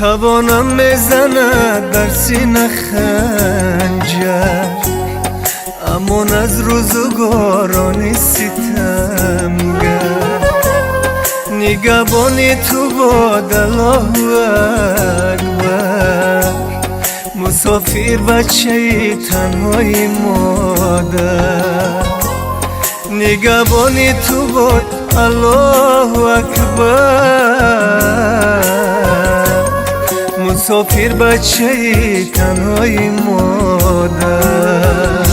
توانم میزند در سینه خنجر، امان از روزگاران ستمگر. نگهبانی تو باد الله اکبر، مسافر بچه تنهای مادر. نگهبانی تو باد الله اکبر، مسافر بچه تنهای مادر.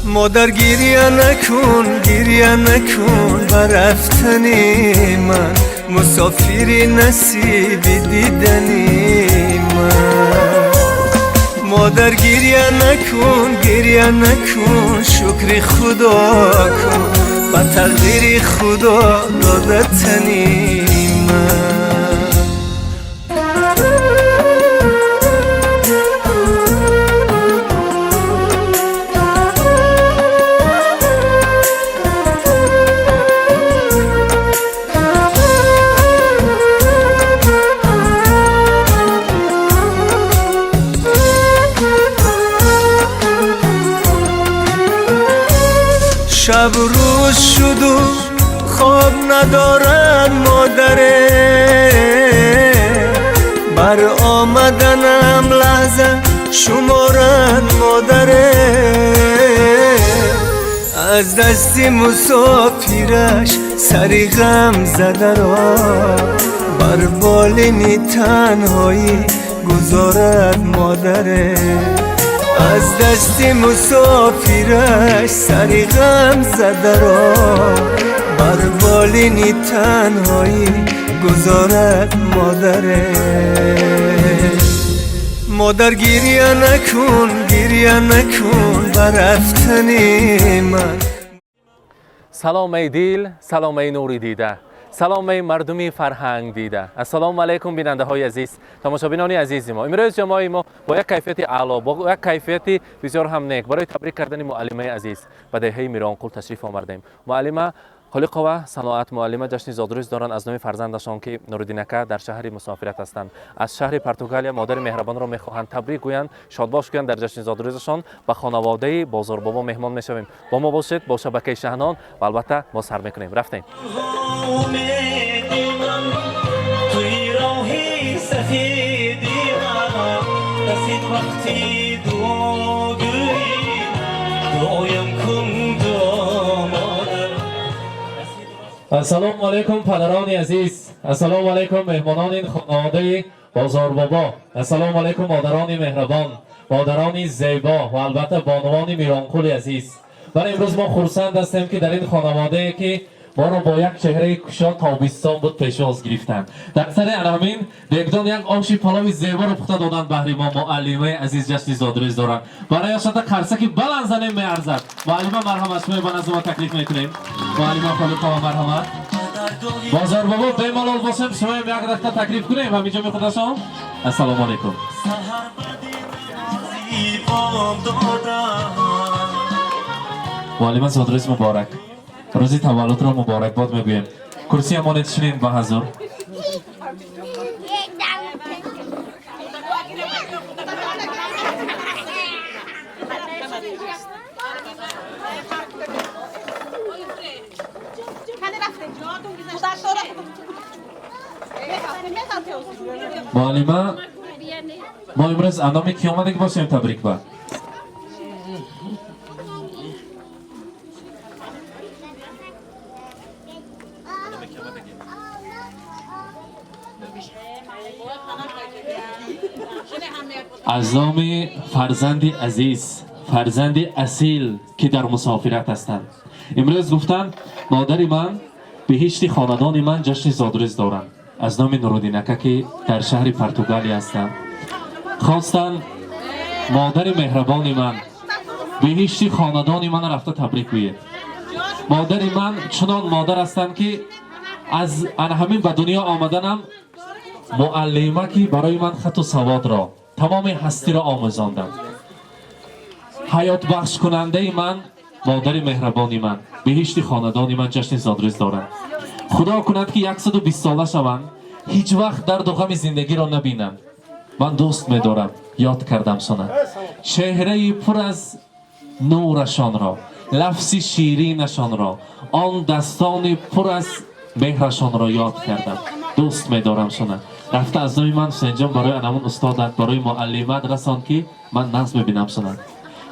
مادر گریه نکن، گریه نکن بر رفتن من، مسافر نصیب دیدنی من. مادر گریه نکن، گریه نکن، شکر خدا کن، با تقدیر خدا دادتنی من. شب روز شد و خواب ندارم مادره، بر آمدنم لحظه شمارن مادره. از دست مسافرش سری غم زده را، بر بالین تنهایی گذارد مادره. از دست مسافرش سری غم زده را، بر بالین تنهایی گذارد مادره. مادر گریه نکن، گریه نکن بر رفتن من. سلام ای دل، سلام ای نوری دیده، سلام ای مردمی فرهنگ دیده. السلام علیکم بیننده های عزیز، تماشابینان عزیز ما. امروز جمعه ما با یک کیفیت اعلی، با یک کیفیت بسیار هم نیک برای تبریک کردن معلمه عزیز به دهه میرانقل تشریف آوردیم. معلمه خالقова صناعت معلمه جشن زادروز دارند از نام فرزندشان که نورالدین اکا در شهر مسافرت هستند. از شهر پرتغالیا مادر مهربان را میخواهند تبریک گویند، شادباش گویند در جشن زادروزشان. به خانواده بازار بابا مهمان میشویم. با ما باشید با شبکه شهنان و البته ما سر میکنیم. رفتیم. السلام علیکم پدران عزیز، السلام علیکم مهمانان این خانواده بازار بابا، السلام علیکم مادران مهربان، مادران زیبا و البته بانوان میرانقل عزیز. برای امروز ما خرسند هستیم که در این خانواده که ما رو با یک چهره کشاد تابستان بود پیشواز گرفتن. در سر همین دگدان یک آشی پلاوی زیبا رو پخته دادن بهر ما. معلمه عزیز جشن زادروز دارن، برای اشاره قرصک بلند زنیم میارزد. معلمه مرحمت شما با نظم تکلیف میکنیم. معلمه خالقова مرحمت. بازار بابا بمالال باشم شما یک دقیقه تکلیف کنیم همینجا میخودشان. السلام علیکم. معلمه زادروز مبارک، روزی تولد را مبارک باد میگوییم. کرسی امانت شنین به حضور. معلمه ما امروز اندامی کی آمده که باشیم تبریک با از نام فرزند عزیز، فرزند اصیل که در مسافرت هستند. امروز گفتند مادر من بهشت خاندان من جشن زادروز دارند. از نام نورالدین اکا که در شهر پرتغالی هستند خواستند مادر مهربان من بهشت خاندان من رفته تبریک گوید. مادر من چنان مادر هستند که از همین به دنیا آمدنم معلمه که برای من خط و سواد را تمام هستی را آموزاندند. حیات بخش کننده من مادر مهربانی من بهشت خاندان من جشن زادروز دارند. خدا کند که 120 ساله شوند، Ҳеҷ вақт дарду ғами зиндагиро набинанд. Ман дӯст медорам, ёд кардам сона. Чеҳраи пур аз нурашонро, лафзи ширинашонро, он дастони пур аз меҳрашонро ёд кардам. Дӯст медорам сона. Рафта аз номи ман Ҳусейнҷон барои анамун устодат, барои муаллимат расон, ки ман нағз мебинам сона.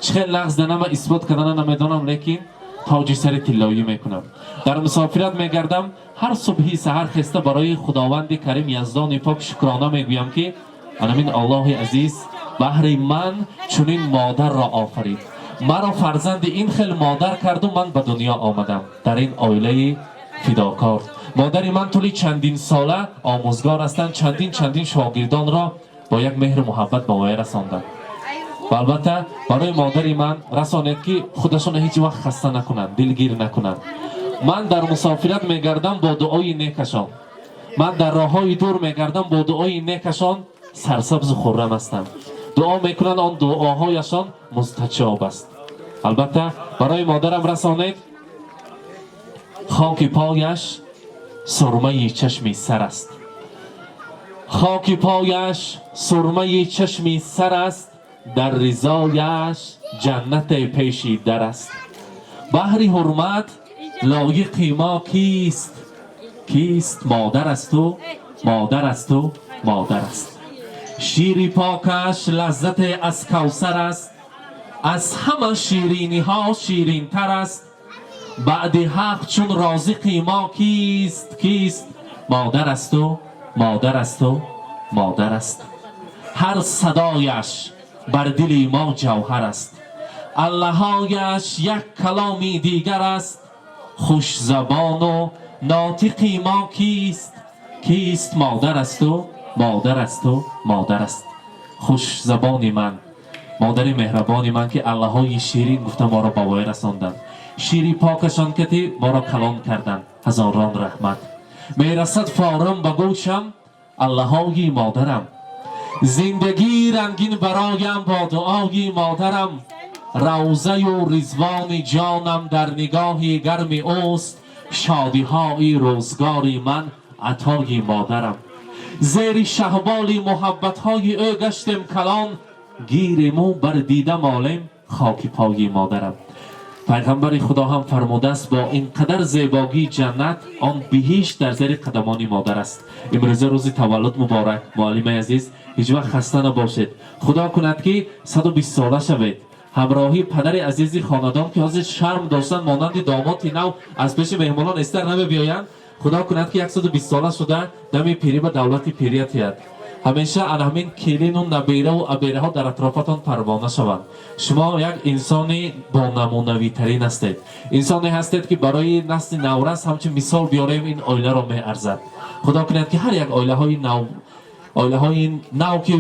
Чӣ хел нағз данама исбот кардана намедонам, лекин тоҷи сари тиллоӣ мекунам. Дар мусофират мегардам, ҳар субҳи саҳар хеста барои Худованди Карим Яздони Пок шукрона мегӯям, ки анамин Аллоҳи азиз баҳри ман чунин модарро офарид. Маро фарзанди ин хел модар карду ман ба дунё омадам дар ин оилаи фидокор. Модари ман тӯли чандин сола омӯзгор ҳастанд, чандин чандин шогирдонро бо як меҳру муҳаббат ба воя расонданд. Ва албатта барои модари ман расонед, ки худашонро ҳеҷ вақт хаста накунанд, дилгир накунанд. Ман дар мусофират мегардам бо дуои некашон. Ман дар роҳҳои дур мегардам бо дуои некашон, сарсабзу хуррам ҳастам. Дуо мекунанд, он дуоҳояшон мустаҷоб аст. Албатта барои модарам расонед, хоки пояш сурмаи чашми сар аст. Хоки пояш сурмаи чашми сар аст, дар ризояш ҷаннат пеши дар аст. Баҳри ҳурмат лоиқи мо кист? Кист? Модар асту, модар асту, модар аст. Шири покаш лаззате аз кавсар аст, аз ҳама шириниҳо ширинтар аст. Баъди ҳақ чун розиқи мо кист? Кист? Модар асту, модар асту, модар аст. Ҳар садояш бар дили мо ҷавҳар аст, аллаҳояш як каломи дигар аст. Хушзабону нотиқи мо кист? Кист? Модар асту, модар асту, модар аст. Хушзабони ман, модари меҳрабони ман, ки аллаҳои ширин гуфта моро ба воя расонданд, шири покашон кати моро калон карданд, ҳазорон раҳмат. Мерасад форам ба гӯшам аллаҳои модарам. Зиндагӣ рангин бароям бо дуои модарам. Равзаю ризвони ҷонам дар нигоҳи гарми ӯст, шодиҳои рӯзгори ман атои модарам. Зери шаҳболи муҳаббатҳои ӯ гаштем калон, гириму бар дида молем хоки пои модарам. Пайғамбари Худо ҳам фармудааст, бо ин қадар зебогии ҷаннат, он биҳишт дар зери қадамони модар аст. Имрӯза рӯзи таваллуд муборак, муаллимаи азиз, ҳеҷ вақт хаста набошед. Худо кунад, ки 120 сола шавед. Ҳамроҳи падари азизи хонадон, ки ҳозир шарм доштан, монанди домоти нав аз пеши меҳмонон эстар намебиёянд. Худо кунад, ки 120 сола шуда, дами пирӣ ба давлати пирия тиҳад. Ҳамеша ана ҳамин келину набераву абераҳо дар атрофатон парвона шаванд. Шумо як инсони бонамунавитарин ҳастед, инсоне ҳастед, ки барои насли наврас ҳамчун мисол биёрем, ин оиларо меарзад. Худо кунад, ки ҳар як оилаҳои нав, ки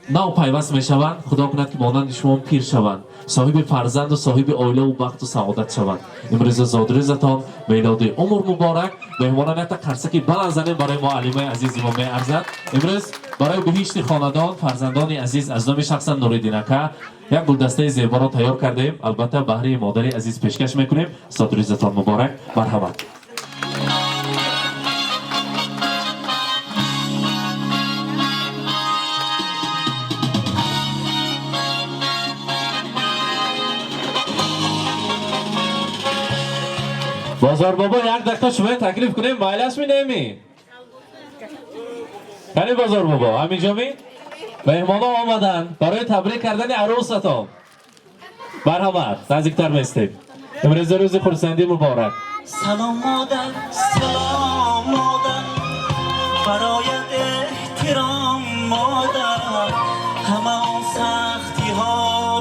нав пайваст мешаванд, Худо кунад, ки монанди шумо пир шаванд, соҳиби фарзанду соҳиби оилаву бахту саодат шаванд. Имрӯза зодрӯзатон, мелоди умр муборак. Меҳмонон, якта қарсаки баланд занем барои муаллимаи азизи мо, меарзад. Имрӯз барои биҳишти хонадон, фарзандони азиз, аз номи шахсан Нуриддин ака як гулдастаи зеборо тайёр кардаем, албатта баҳри модари азиз пешкаш мекунем. Зодрӯзатон муборак, марҳамат. Бозор бобо, як дақиқа шумо таклиф кунем, майлаш минеми? Кани Бозор бобо, ҳаминҷо ми? Меҳмонҳо омаданд барои табрик кардани арӯсатон. Марҳамат, наздиктар местем. Имрӯза рӯзи хурсандӣ муборак. Салом, модар, салом, модар, бароят эҳтиром, модар. Ҳама он сахтиҳо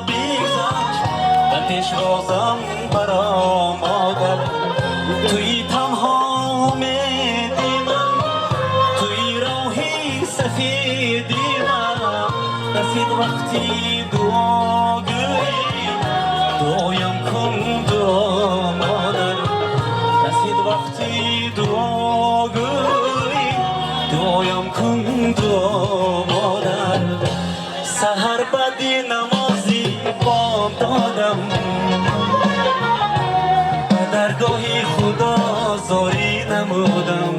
бигзашт, ба пешвозам баро, модар. Туи танҳо умеди ман, туи роҳи сафеди ман. Расид вақти дуогӯӣ, дуоям кун, дуо, модар. Расид вақти дуогӯӣ, дуоям кун, дуо, модар. Саҳар баъди намози бом додам, ба даргоҳи Худо зорӣ намудам.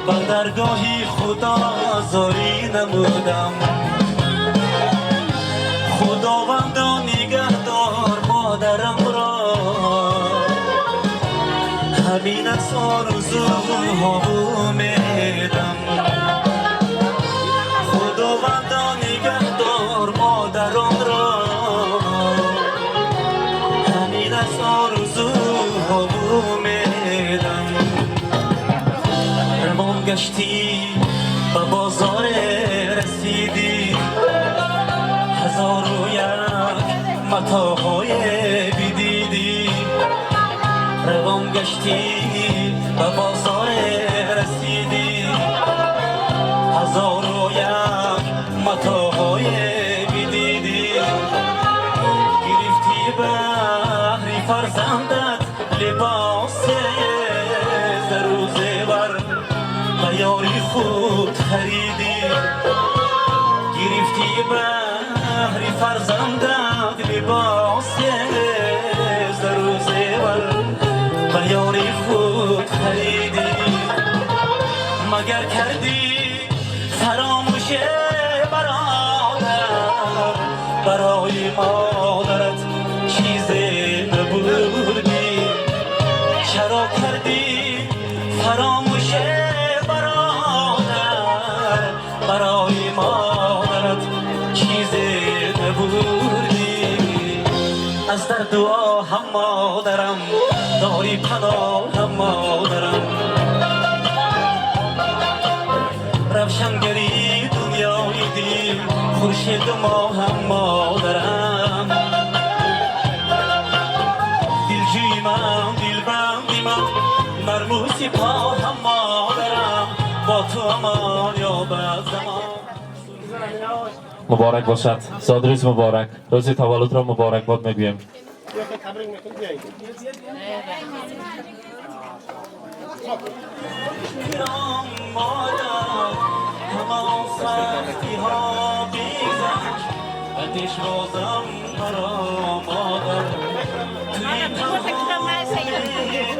Ба даргоҳи Худо зорӣ намудам. Худовандо, нигаҳдор модарамро, ҳамин аст орзуҳову умедам. Худовандо, нигаҳдор модаронро, ҳамин аст орзуҳову умедам. Равон гаштӣ, ба бозоре расидӣ, ҳазору як матоъҳое бидидӣ. Равон гаштӣ, ба бозоре расидӣ, ҳазору як матоъҳое бидидӣ. Гирифтӣ баҳри фарзандат либосе, зару зевар ба ёри худ харидӣ. Гирифтӣ баҳри фарзандат либосе, зару зевар ба ёри худ харидӣ. Магар кардӣ фаромӯш, бародар, барои модарат чизе набурдӣ? Чаро кардӣ фаромӯш, бародар, барои модарат чизе набурдӣ? Аз дарду оҳам, модарам, дори паноҳам, модарам. Равшангари дунёи дил, хуршеду моҳам, модарам. Дилҷӯи ман, дилбанди ман, нарму сипоҳам, модарам. Бо ту амон ёбад замон. Муборак бошад, зодрӯз муборак, рӯзи таваллудро муборакбод мегӯем. Эҳтиром, модар, ҳамон сахтиҳо бигзашт, ба пешвозам маро, модар.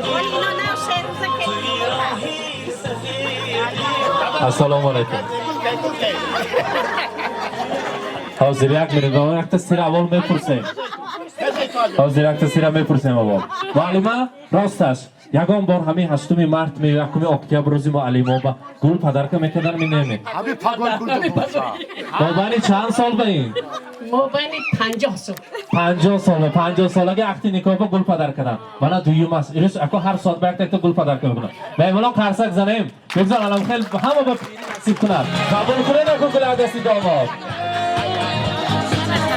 Туи туи роҳи сафеди. Ассалому алайкум. Ҳозир як минут, мо якта сира аввал мепурсем. Ҳозир якта сира мепурсем аввал. Муаллима, росташ, ягон бор ҳамин 8-уми март ме 1-уми октябр, рӯзи муаллимо ба гул подарка мекардан ми неме? Ҳамин пагоҳ гул бипурса. Мобайни чанд сол ба ин? Мобайни 50 сол. 50 сол, 50 солаги ақди никоҳ ба гул падар кардам. Мана дуюм аст. Ирӯз ако ҳар соат ба якта гул падарка мекунам. Меҳмонон, қарсак занем. Бигзор алам хел ҳама ба насиб кунад. Қабул кунед ако гул аз дасти домод.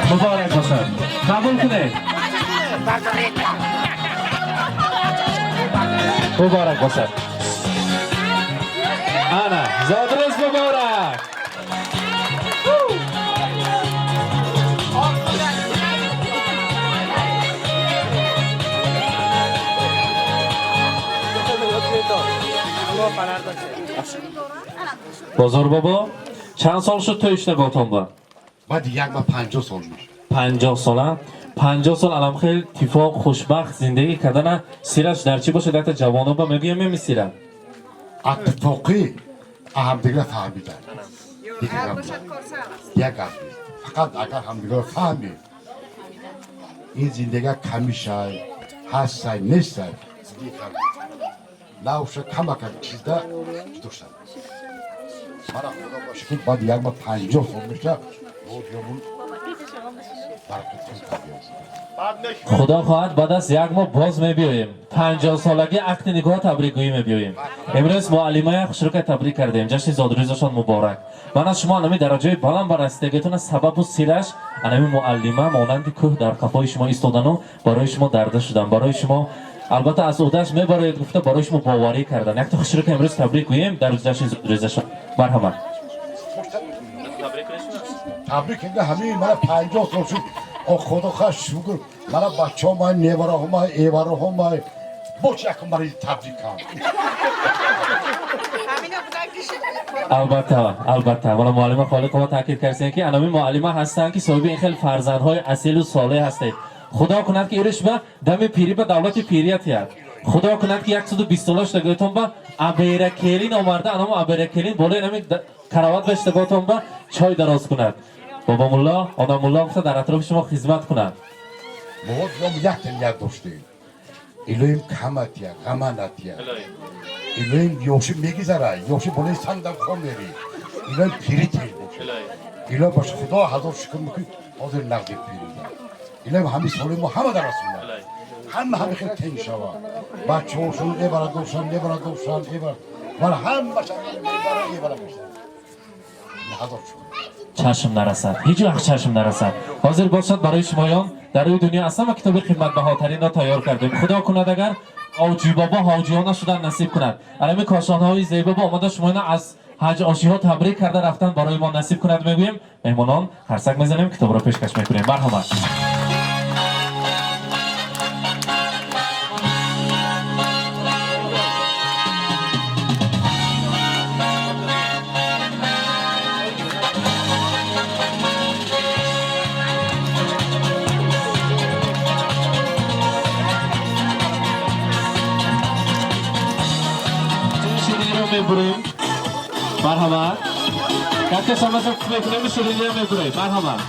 Муборак бошад. Қабул кунед. Муборак бошад. Ана, зодрӯз муборак. Бозор бобо, чанд сол шуд тӯй шуда ба? Баъди як ма 50 сол мешад. 50 сола. 50 сол алам хел тифоқ, хушбахт зиндагӣ кардана сираш дар чӣ бошад? Якта ҷавоно ба мегӯям меми сира. Иттифоқӣ, ҳамдигарро фаҳмидан. Дигар гап нест. Як гап нест. Фақат агар ҳамдигарро фаҳмед, ин зиндага камишай, ҳастай, нестай, зиндагӣ кам науша камака чизда ҷудо шудан. Мана, Худо ба шукр, баъди як ма 50 сол меша, ёмун баракатон кардем. Худо хоҳад, баъд аз як моҳ боз мебиёем, 50-солагӣ ақди никоҳ табрикгӯӣ мебиёем. Имрӯз муаллимая хушрука табрик кардем, ҷашни зодрӯзашон муборак. Мана, шумо анами дараҷаи баланд ба расидагитона сабабу сираш анами муаллима монанди кӯҳ дар қафои шумо истодану барои шумо дарда шудан, барои шумо албатта аз уҳдааш мебароед гуфта, барои шумо боварӣ кардан. Якта хушрука имрӯз табрик гӯем дар ҷашни зодрӯзашон. Марҳамат. Табрик карда, ҳамин мана 50 сол шуд. О, Худо ха шукр, мана бачаҳо май, невараҳо май, эвараҳо май, бош якум барои табрик кам. Албатта, албатта, мана муаллима Холиқова таъкид кардем, ки анами муаллима ҳастанд, ки соҳиби ин хел фарзандҳои асилу солеҳ ҳастед. Худо кунад, ки ириш ба дами пирӣ ба давлати пирият яд. Худо кунад, ки 120 сола шудагоятон ба абера келин омарда, анамо абера келин болои нами карават бештаготон ба чой дароз кунад. Бобомулло, онамулло гуфта дар атрофи шумо хизмат кунад. Мо якта ният доштем. Илоҳим каматия, ғама натия. Илоҳим ёши мегизара, ёши болои сангдам хом мери. Илоҳим пири тез боша. Илоҳ боша, Худо ҳазор шукр мекунӣ, ҳозир нақди пири. Илоҳим ҳамин соли мо ҳама дар расула. Ҳама ҳами хел тенг шава. Бачаҳошон эбара дошан, эбара дошан, эбара. Вала ҳамаша эбара, эбара бошан. Ҳазор шукр. Чашм нарасад, ҳеҷ вақт чашм нарасад. Ҳозир бошад, барои шумоён дар рӯи дунё аз ҳама китоби қиматбаҳотаринро тайёр кардем. Худо кунад, агар Оҷибобо ҳоҷиёна шудан насиб кунад, алами кошонҳои зебо омада шумоёна аз ҳаҷ ошиҳо табрик карда рафтан барои мо насиб кунад, мегӯем. Меҳмонон, харсак мезанем, китобро пешкаш мекунем. Марҳамат. Шириниро мебурем. Марҳамат, якта шамаша мекунем, шириниро мебурем. Марҳамат.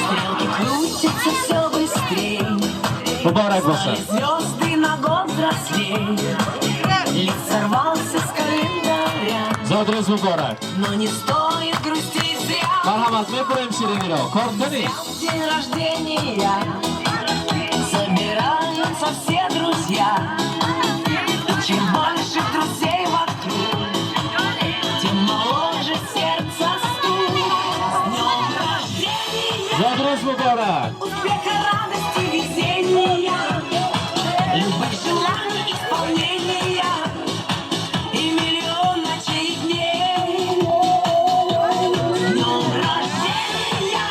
Стрелки крутятся все быстрей. Муборак бошад. Звезды на год взрослей. Лист сорвался с календаря. Зодрӯз муборак. Но не стоит грустить зря. Марҳамат, мебурем шириниро. Коркани. В день рождения собираются все друзья. И чем больше друзей вокруг, тем моложе сердце стук. С днем рождения! Зодрӯз муборак. Успеха, радости, везения, любых желаний исполнения и миллион ночей и дней. С днем рождения,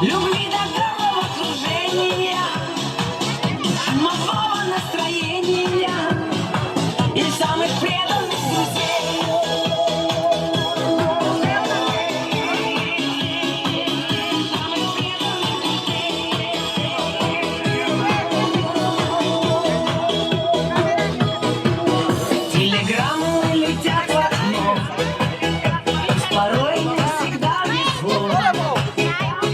любви до головокружения и чумового настроения и самых преданных друзей. Самых преданных друзей. Телеграммы летят в окно, пусть порой не всегда везло.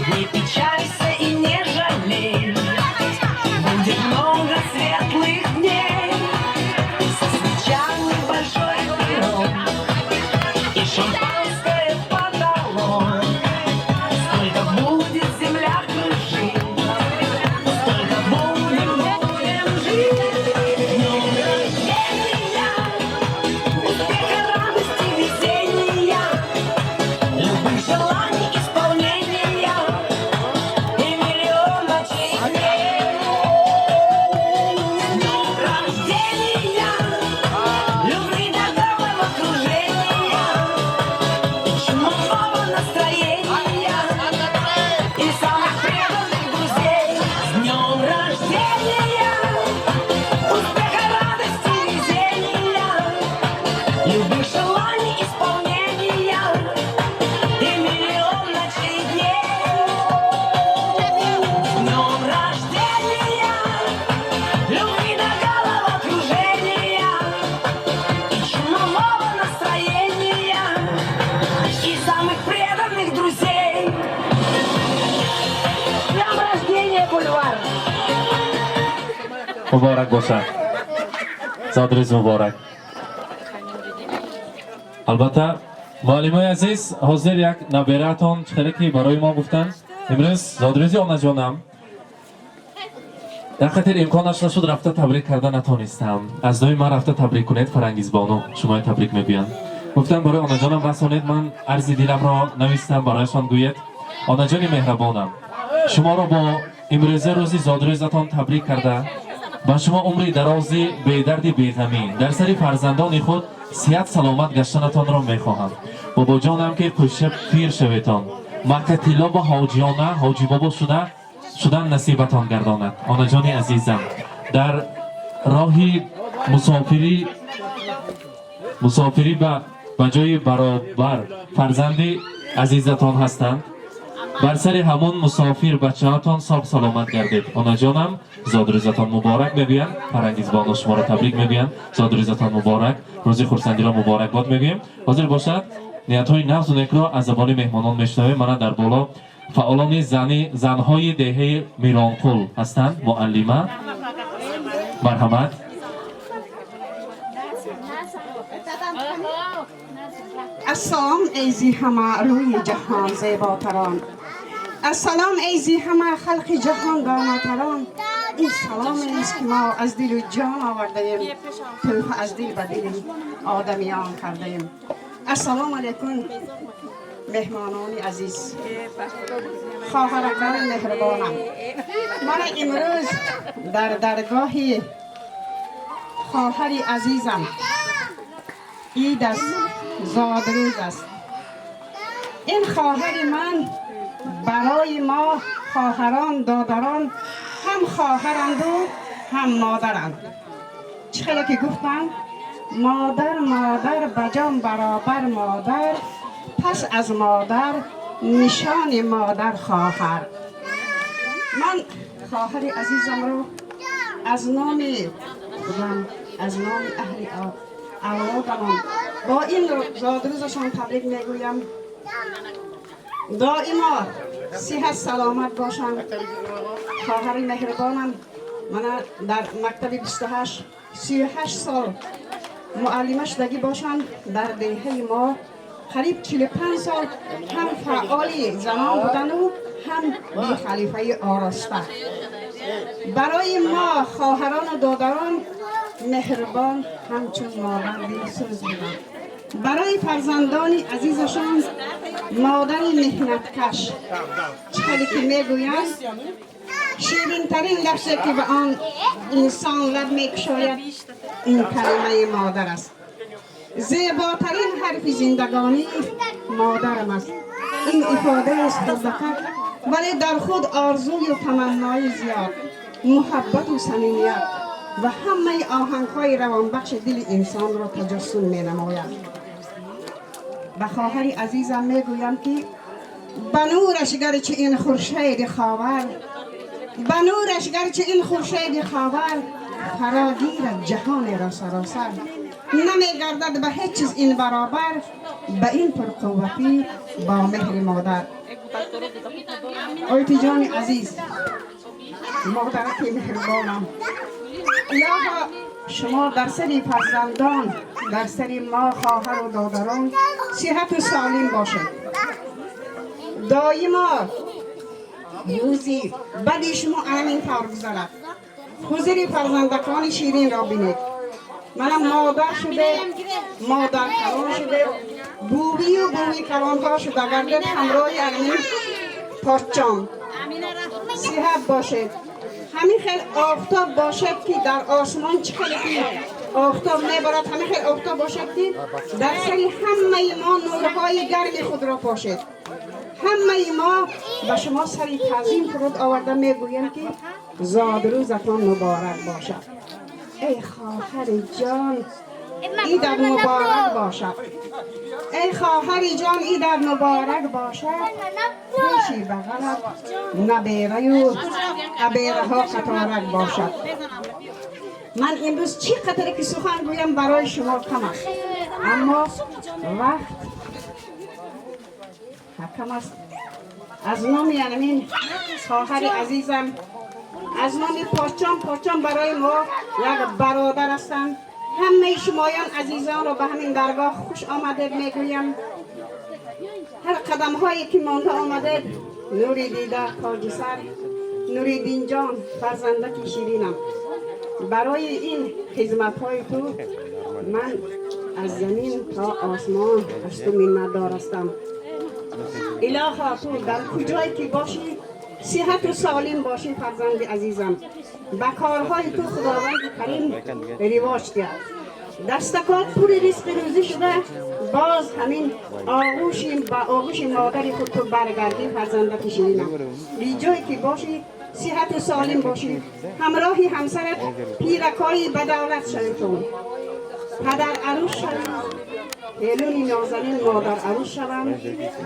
Не печалься и не жалей, будет много светлых дней. Со свечами большой пирог и шампанское под столом. Сколько будет земля кружить, столько будем, будем жить. Днем рождения, успеха, радости, везения, любых желаний исполнения и миллион ночей и дней. С днем рождения, любви до головокружения и чумового настроения и самых преданных друзей. С днем рождения, успеха, радости, везения, любых желаний исполнения и миллион ночей и дней. С днем рождения, любви до головокружения и чумового настроения и самых преданных друзей. С днем рождения, Бульвар! Муборак бошад, зодрӯз муборак. Албатта, муаллимои азиз, ҳозир як набераатон чӣ хеле ки барои мо гуфтанд, имрӯз зодрӯзи онаҷонам, дар хатир имконаш нашуд, рафта табрик карда натонистам. Аз номи ман рафта табрик кунед. Фарангизбону шумои табрик мегӯянд. Гуфтам, барои онаҷонам расонед, ман арзи диламро навистам, барояшон гӯед. Онаҷони меҳрабонам, шуморо бо имрӯза рӯзи зодрӯзатон табрик карда, ба шумо умри дарози бедарди беғамӣ, дар сари фарзандони худ сиҳат саломат гаштанатонро мехоҳам. Бобоҷонам, ки қӯша пир шаветон, Маккатилло ба ҳоҷиёна ҳоҷибобо шуда шудан насибатон гардонад. Онаҷони азизам, дар роҳи мусофирӣ ба ҷои баробар фарзанди азизатон ҳастанд. Бар сари ҳамон мусофир бачаҳотон соғ саломат гардед. Онаҷонам, зодрӯзатон муборак мегӯям. Фарангизбону шуморо табрик мегӯям. Зодрӯзатон муборак, рӯзи хурсандиро муборакбод мегӯем. Ҳозир бошад, ниятҳои нағзу некро аз забони меҳмонон мешунавем. Мана, дар боло фаъолони зани занҳои деҳаи Миронқул ҳастанд. Муаллима, марҳамат. Ассалом, эй зи ҳама рӯи ҷаҳон зеботарон, ассалом, эй зи ҳама халқи ҷаҳон донотарон. Ин саломест, ки мо аз дилу ҷон овардаем, тӯҳфа аз дил ба дили одамиён кардаем. Ассалому алайкум, меҳмонони азиз, хоҳаракони меҳрубонам. Мана, имрӯз дар даргоҳи хоҳари азизам ид аст, зодрӯз аст. Ин хоҳари ман барои мо хоҳарон, додарон ҳам хоҳаранду ҳам модаранд. Чӣ хеле ки гуфтанд: модар, модар, ба ҷон баробар модар, пас аз модар нишони модар хоҳар. Ман хоҳари азизамро аз номи худам, аз номи аҳли авлодамон бо ин зодрӯзашон табрик мегӯям. Доимо сиҳат саломат бошанд. Хоҳари меҳрубонам мана дар мактаби 28 38 сол муаллима шудагӣ бошанд. Дар деҳаи мо қариб 45 сол ҳам фаъоли занон будану ҳам бехалифаи ороста. Барои мо хоҳарону додарон меҳрубон, ҳамчун модар дилсӯз буданд. Барои фарзандони азизашон модари меҳнаткаш. Чӣ хеле ки мегӯянд, ширинтарин лафзе, ки ба он инсон лаб мекушояд, ин калимаи модар аст. Зеботарин ҳарфи зиндагонӣ модарам аст. Ин ифодаест хурдакак, вале дар худ орзую таманнои зиёд, муҳаббату самимият ва ҳамаи оҳангҳои равонбахши дили инсонро таҷассум менамояд. Ба хоҳари азизам мегӯям, ки ба нураш гарчи ин хуршеди ховар, ба нураш гарчи ин хуршеди ховар фарогирад ҷаҳонеро саросар, намегардад ба ҳеҷ чиз ин баробар ба ин пурқувватӣ бо меҳри модар. Ойтиҷони азиз, модараки меҳрубонам, илоҳо, шумо дар сари фарзандон, дар сари мо хоҳару додарон сиҳату солим бошед. Доимо рӯзи бади шумо ҳамин тавр гузарад, ҳузури фарзандакони ширинро бинед. Мана, модар шуде, модар калон шуде, бувию буви калонҳо шуда гардед ҳамроҳи ҳамин подчон. Сиҳат бошед. Ҳамин хел офтоб бошад, ки дар осмон чӣ хеле ки офтоб мебарад, ҳамин хел офтоб бошад, ки дар сари ҳамаи мо нурҳои гарми худро пошед. Ҳамаи мо ба шумо сари таъзим фуруд оварда мегӯем, ки зодрӯзатон муборак бошад. Эй хоҳари ҷон, идат муборак бошад. Эй хоҳари ҷон, идат муборак бошад. Пеши бағалат набераю абераҳо қаторак бошад. Ман имрӯз чӣ қадре ки сухан гӯям, барои шумо кам аст, аммо вақт ҳакам аст. Аз номи ҳамин хоҳари азизам, аз номи подчон, подчон барои мо як бародар ҳастанд, ҳамаи шумоён азизонро ба ҳамин даргоҳ хуш омадед мегӯям. Ҳар қадамҳое ки монда омадед, нури дида, тоҷи сар, Нуриддинҷон, фарзандаки ширинам, барои ин хизматҳои ту ман аз замин то осмон аз ту миннатдор ҳастам. Илоҳо, ту дар куҷое ки бошӣ, сиҳату солим бошӣ. Фарзанди азизам, ба корҳои ту Худованди Карим ривоҷ диҳад. Дастакот пури ризқи рӯзӣ шуда, боз ҳамин оғӯши ба оғӯши модари худ ту баргардӣ. Фарзандаки ширинам, биҷое ки бошӣ, сиҳату солим бошӣ. Ҳамроҳи ҳамсарат пиракҳои ба давлат шавитон, падар арӯс шавӣ. Келини нозанин модар арӯс шаванд,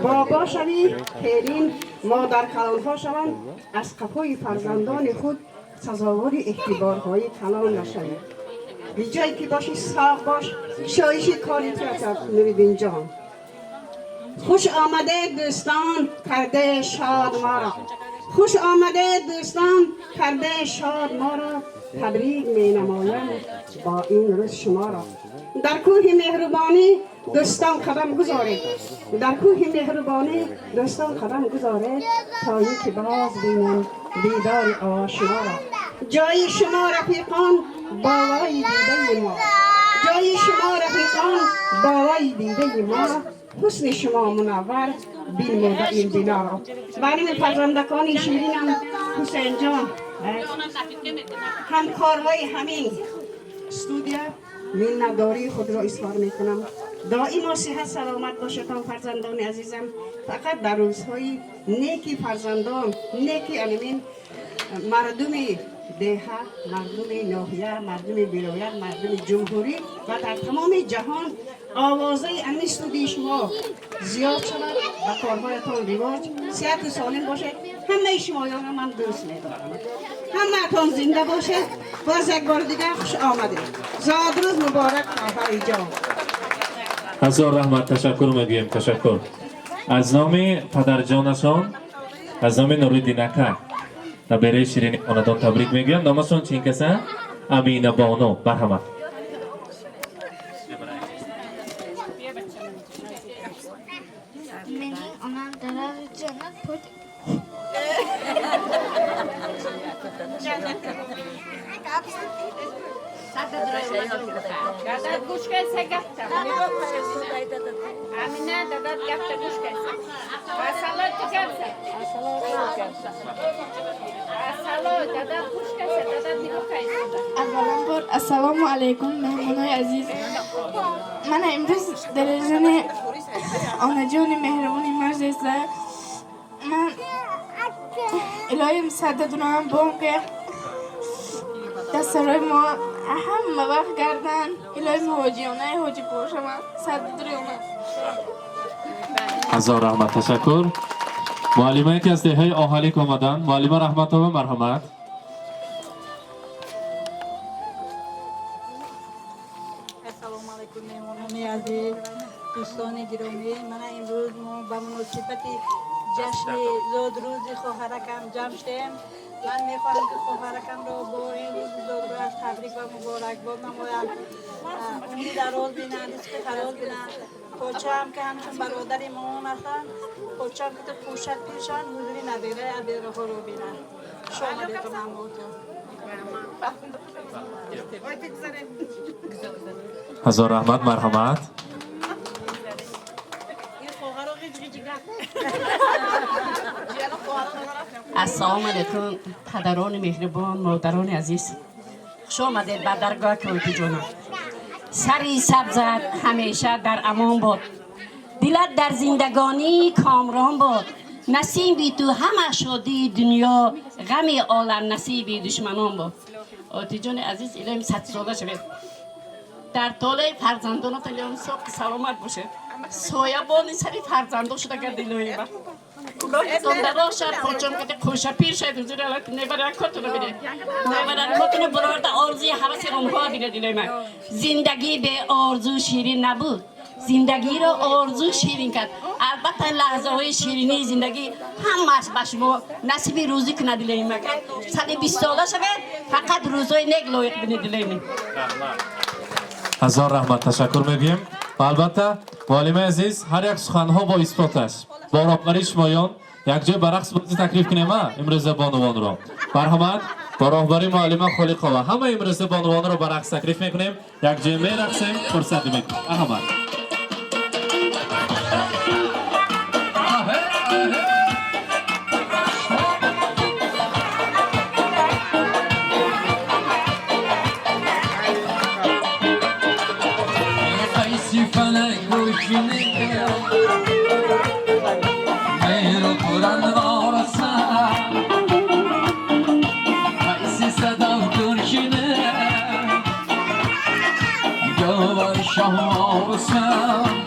бобо шавӣ, келин модар калонҳо шаванд, аз қафои фарзандони худ сазовори эътиборҳои калон нашавӣ. Биҷое ки бошӣ, соғ бош, шоиши кори театр Нуриддинҷон. Хуш омадед, дӯстон, карде шод моро. Хуш омадед, дӯстон, карде шод моро. Табрик менамоям бо ин рӯз шуморо. Дар кӯҳи меҳрубонӣ, дӯстон, қадам гузоред. Дар кӯҳи меҳрубонӣ, дӯстон, қадам гузоред, то ин ки боз бинам дидори ошноро. Ҷои шумо, рафиқон, болои дидаи мо. Ҷои шумо, рафиқон, болои дидаи мо. Ҳусни шумо мунаввар бинмуда ин биноро. Барои фарзандакони ширинам Ҳусейнҷон, ҳамкорҳои ҳамин студия, миннатдории худро изҳор мекунам. Доимо сиҳат саломат бошедтон, фарзандони азизам. Фақат дар рӯзҳои неки фарзандон, неки анамин мардуми деҳа, мардуми ноҳия, мардуми вилоят, мардуми ҷумҳурӣ ва дар тамоми ҷаҳон овозаи ҳамин студияи шумо зиёд шавад ва корҳоятон ривоҷ. Сиҳату солим бошед. Ҳамаи шумоёнро ман дӯст медорам. Ҳамаатон зинда бошед. Боз як бори дигар хуш омадед. Зодрӯз муборак, хоҳари ҷон. Ҳазор раҳмат, ташаккур мегӯем, ташаккур. Аз номи падарҷонашон, аз номи Нуриддин ака, набераи ширини хонадон табрик мегӯям. Номашон чин каса? Амина бону, марҳамат. Mening onam darag'i jannat put. Дадат гӯш кайса гапта. Амина, дадат гапта гӯш кайса. Асало, ту гапса. Асало, дадат гӯш кайса, дадат нигоҳ кайса. Аввалан бор ассалому алайкум, меҳмонои азиз. Мана имрӯз дараҷони онаҷони меҳрубони мажлиса ман илоҳим саддадунам бонке дастарои мо ҳама вақт гардан, илоҳим ҳоҷиёнаи ҳоҷӣ бошаман саддадуриёна. Ҳазор раҳмат, ташаккур. Муаллимае ки аз деҳаи Оҳалик омаданд, муаллима Раҳматова, марҳамат. Ассалому алайкум, меҳмонони азиз, дӯстони гиромӣ. Мана имрӯз мо ба муносибати ҷашни зодрӯзи хоҳаракам ҷамъ шудем. Ман мехоҳам, ки хоҳаракамро бо ин рӯзи зодрӯзаш табрик ва муборакбод намоям. Умри дароз бинанд, ризқи ҳалол бинанд. Почаам, ки ҳамчун бародари моон ҳастанд, почаам ки пӯшад пиршанд, ҳузури набераи абераҳоро бинанд. Хуш омадетон ҳамаотон. Ҳазор раҳмат, марҳамат. Ин хоҳаро ғиҷ ғиҷ гап. Ассалому алайкум, падарони меҳрибон, модарони азиз. Хуш омадед ба даргоҳи Коҳитиҷонам. Сари сабзат ҳамеша дар амон бод. Дилат дар зиндагонӣ комрон бод. Насиби ту ҳама шодии дунё, ғами олам насиби душманон бод. Отиҷони азиз, илоҳим садсола шавед. Дар толаи фарзандонатон илоҳим соқи саломат бошед. Соябони сари фарзандо шуда гард, илоҳима. Кулоҳитон дароз шад, почон кати қӯшапир шад, ҳузури Аллоҳ небаракотуно бинед. Небаракотуно бурорда орзуи ҳаваси онҳо бинед, илоҳима. Зиндагӣ бе орзу ширин набуд. Зиндагиро орзу ширин кард. Албатта, лаҳзаҳои ширинии зиндагӣ ҳамааш ба шумо насиби рӯзӣ кунад, илоҳима. 120 сола шавед, фақат рӯзҳои нек лоиқ бинед, илоҳима. Ҳазор раҳмат, ташаккур мегӯем. Ва албатта, муаллимаи азиз, ҳар як суханҳо бо исбот аст. Бо роҳбарии шумоён якҷоя ба рақс бозӣ таклиф кунем а имрӯза бонувонро. Марҳамат, бо роҳбарии муаллима Холиқова ҳама имрӯза бонувонро ба рақс таклиф мекунем. Якҷоя мерақсем, фурсат мекунем. Марҳамат. قیسی فلک روشنه مهر و قرآن وارسم قیسی صدا گرشنه گوار شاه وارسم.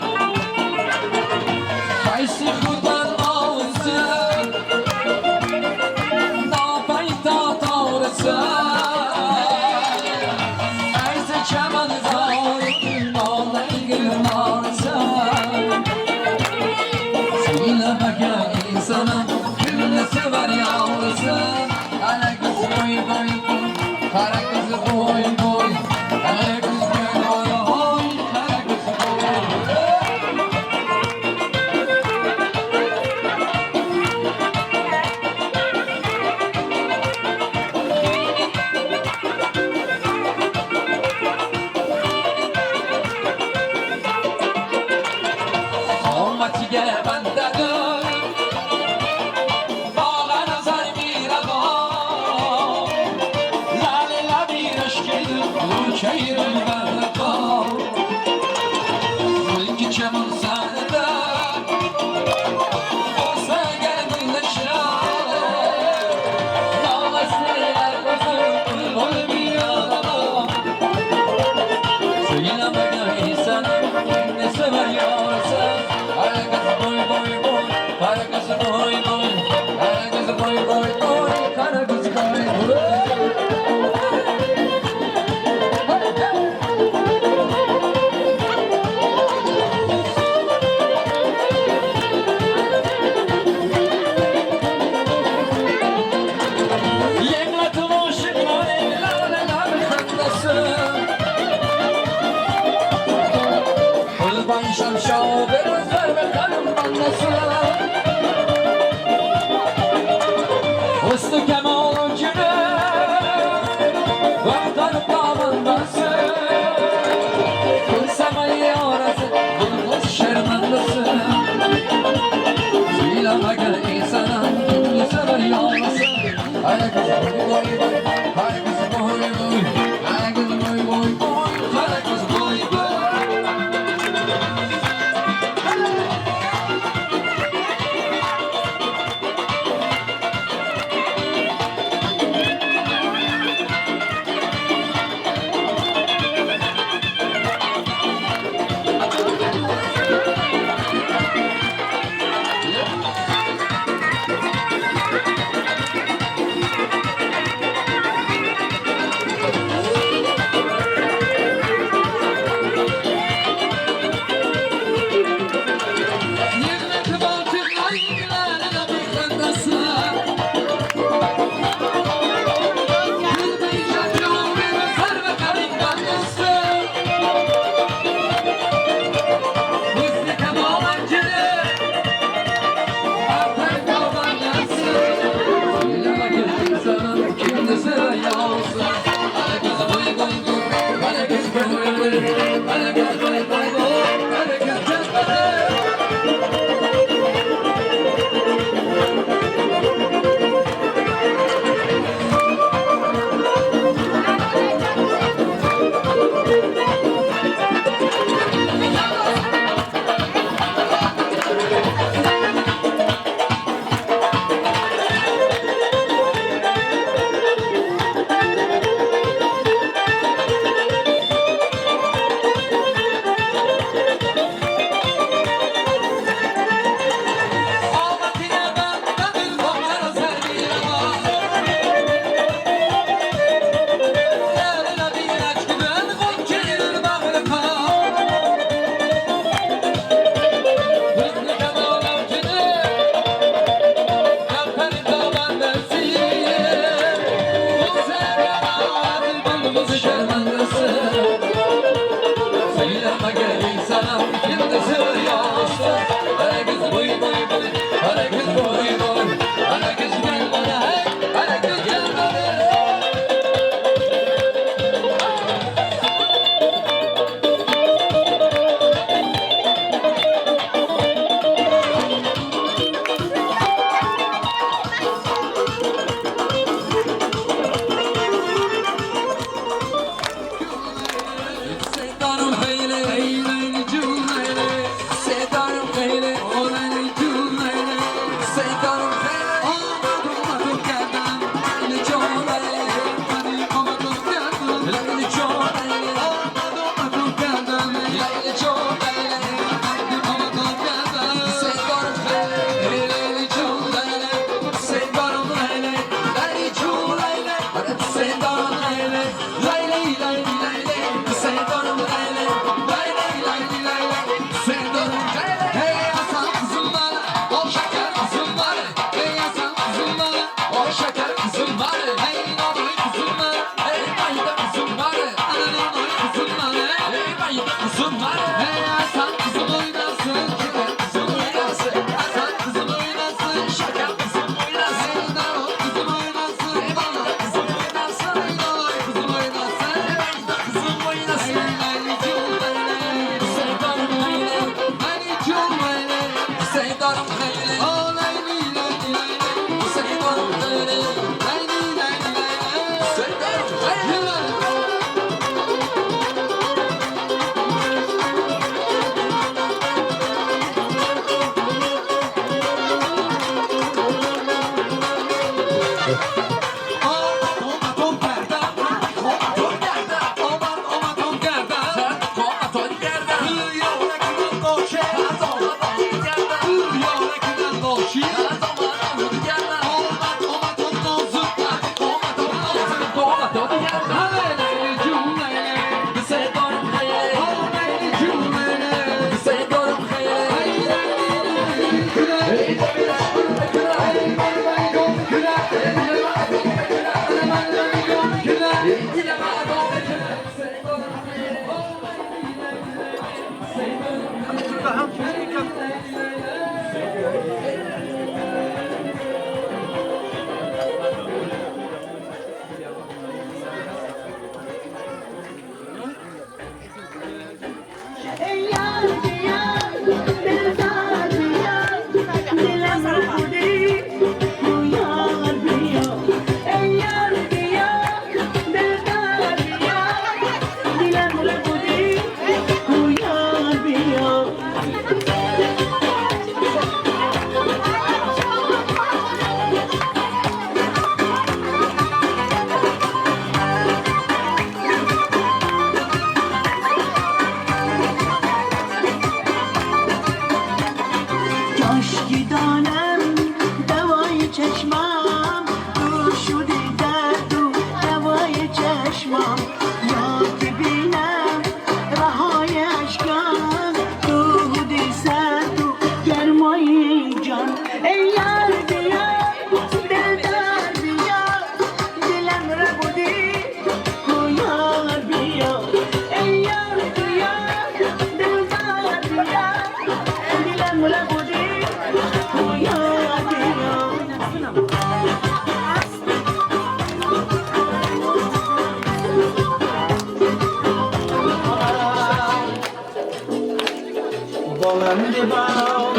Bolam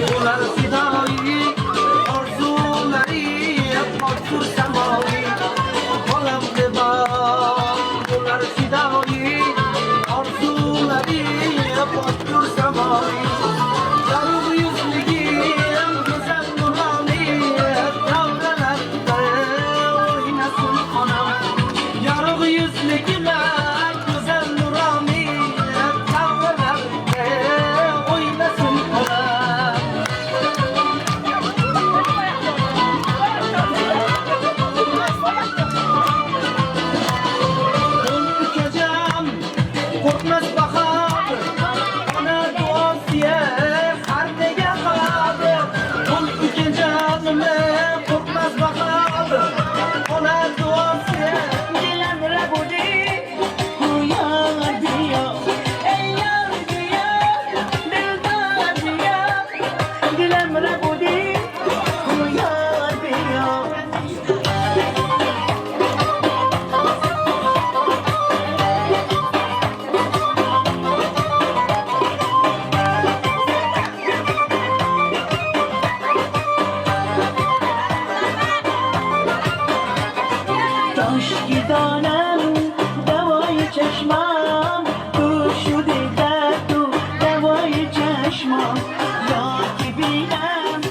bo'lar fidoyi, orzulari poktur samoyi. Bolam bo'lar fidoyi, orzulari poktur samoyi. Yorug' yuzligim go'zal nuroni, davralarda o'ynasin onam. Yorug' yuzligim go'zal nuroni, davralarda o'ynasin onam. Qo'l ukajon qo'rqmas bahodir, ona duosiya har nega qodir. Qo'l ukajonim qo'rqmas bahodir, ona duosiya. Dilan rabudi yar biyo, ey yar biyo, dildar biyo. Dilan rabudi yar biyo. کاشکی دانم دوای چشمم، تو شدی درد و دوای چشمم. یا که بینم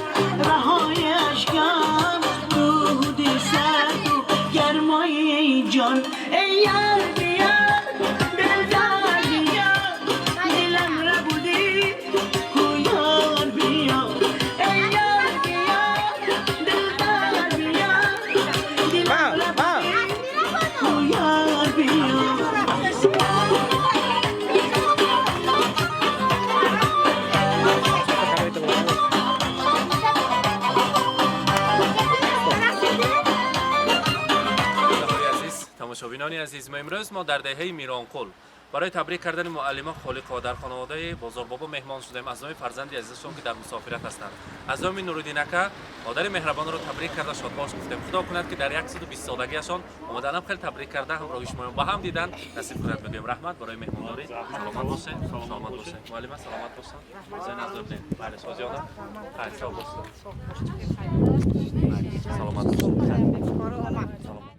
رهای اشکم، رود سرد و گرمای جان. ای یار بیا، دلدار بیا، دلم ربودی کو یار بیا. ای یار بیا، دلدار بیا، دلم ربودی کو یار بیا. Азиз тамошобинони азиз, мо имрӯз мо дар деҳаи Миронқул барои табрик кардани муаллима Холиқова дар хонаводаи Бозорбобо меҳмон шудем. Аз номи фарзанди азизашон, ки дар мусофират ҳастанд, аз номи Нуриддин ака модари меҳрабонро табрик карда шодбош гуфтем. Худо кунад, ки дар 120 солагиашон омаданам хеле табрик карда ҳамроҳи шумоён ба ҳам дидан насиб кунад, мегӯем. Раҳмат барои меҳмондорӣ. Саломат бошед, саломат бошед, муаллима, саломат бошанд. Зайназоддин, бале, созиёна, хайр, сав бошед, саломат бошед, саломат.